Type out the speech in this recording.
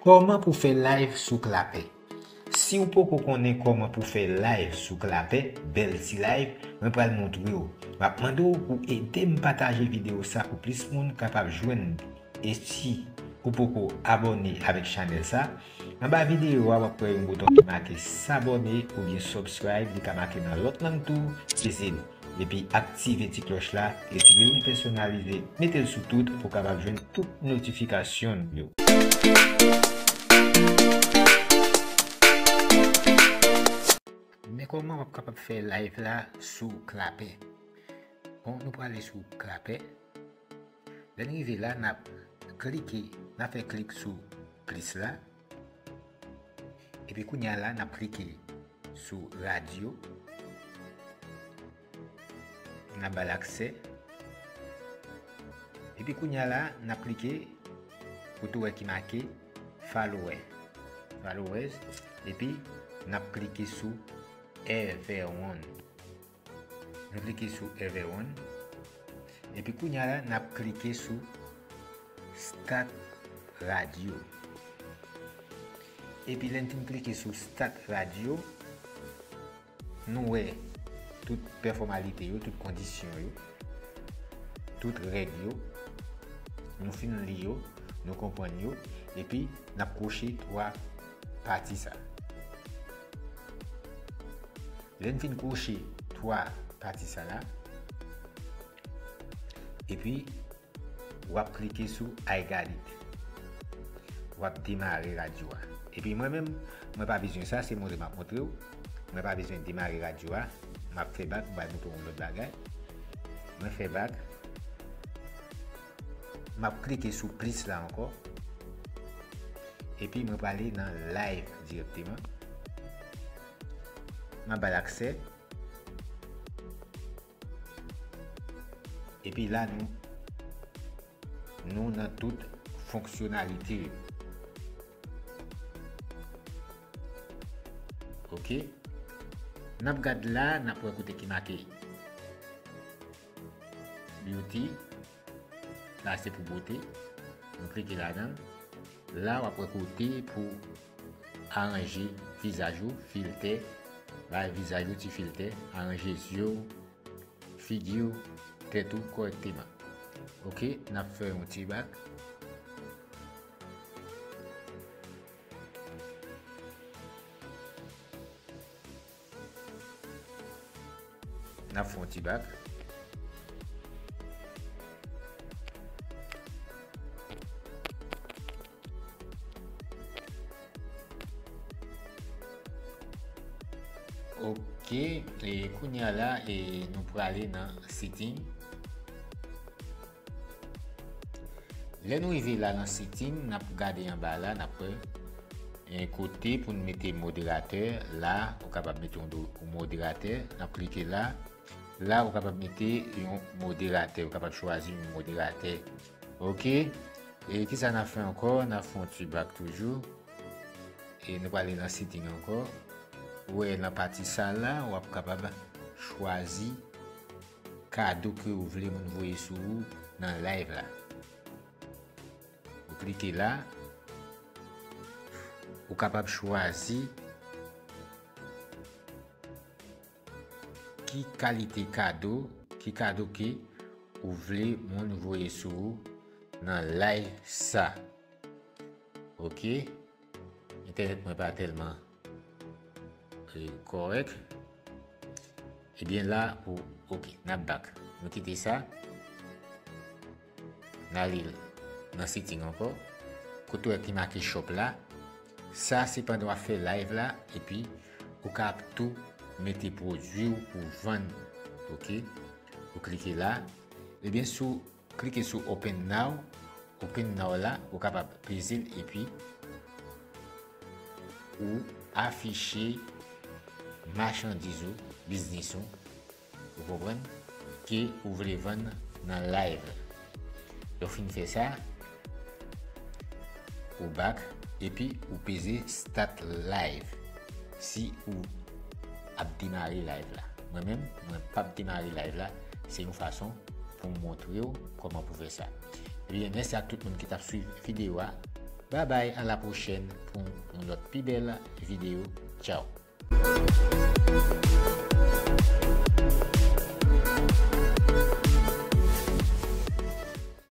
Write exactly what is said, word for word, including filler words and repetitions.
Kòman pou fè live sou Clapper? Si w poko konnen kòman pou fè live sou Clapper, bèl ti live, mwen pral montre w. M ap mande w pou ede m pataje videyo sa pou plis moun kapab jwenn. E si ou poko abòne avèk chanèl sa, anba videyo a w ap wè yon bouton ki make s'abonner oubyen subscribe, li ka make nan lòt lang tou, peze l. Epi aktive ti klòch la, retire l pèsonalize, mete l sou tout pou w kapab jwenn tout notifikasyon n yo. Men kòman w ap kapab fè live la sou Clapper? Bon, nou prale sou Clapper. Lè n rive la, n ap klike, n ap fè klik sou plis la. Epi kounye a la, n ap klike sou radyo. N ap ba l aksè. Epi kounye a la, n ap klike kote w wè ki make follower. Followers. Epi n ap klike sou everyone. Nou klike sou everyone. Epi kounye a la, n ap klike sou start radio. Epi lè n fin klike sou start radio, nou wè tout pèfòmalite yo, tout kondisyon yo, tout règ yo. Nou fin li yo, nou konprann yo, epi n ap kwoche twa pati sa. Lè n fin kwoche twa pati sa la, epi w ap klike sou I got it. W ap demare radyo a. Epi mwen menm, mwen pa bezwen sa, se montre m ap montre w. Mwen pa bezwen demare radyo a. M ap fè bak, m pral montre w yon lòt bagay. Mwen fè bak. M ap klike sou plis la ankò. Epi mwen prale nan live dirèkteman. M ap ba l aksè. Epi la, nou, nou nan tout fonksyonalite yo. Ok. N ap gad la, n ap wè kote ki make beauty. La se pou bote. Nou klike ladan l. La w ap wè kote pou aranje vizaj ou, filtè, bay vizaj ou ti filtè, aranje zye w, figi w, tèt ou kòrèkteman. Ok, n ap fè yon ti bak. N ap fè yon ti bak. Ok, e kounye a la, e nou prale nan setting. Lè nou rive la nan setting, n ap gade anba la, n ap wè, e, kote pou n mete moderatè. La, ou kapab mete yon do-, yon moderatè. N ap klike la. La, ou kapab mete yon moderatè. Ou kapab chwazi yon moderatè. Ok. E kisa n ap fè ankò? N ap fè yon ti bak toujou. E nou prale nan setting ankò. Ou wè nan pati sa la, w ap kapab chwazi kado ke ou vle moun voye sou ou nan live la. Ou klike la, ou kapab chwazi ki kalite kado, ki kado ke ou vle moun voye sou ou nan live sa. Ok. Entènèt mwen pa tèlman, e, kòrèk. Ebyen la, ou, ok, n ap back. Nou kite sa. N ale nan setting ankò. Kote w wè ki make shop la. Sa se pandan w ap fè live la, epi ou ka ap tou mete pwodui w pou vann. Ok. Ou klike la. Ebyen, sou Klike sou Open Now. Open Now la, ou kapab peze l epi ou afiche machandiz ou, biznis ou, ou konprann, ke ou vle vann nan live. Lè w fin fè sa, ou back, epi ou peze Start Live. Si ou ap demare live la. Mwen menm, mwen p ap demare live la. Se yon fason pou m montre w kòman pou fè sa. Ebyen, mèsi ak tout moun ki t ap swiv videyo a. Babay, a la pwochèn pou yon lòt pi bèl videyo. Tchaw!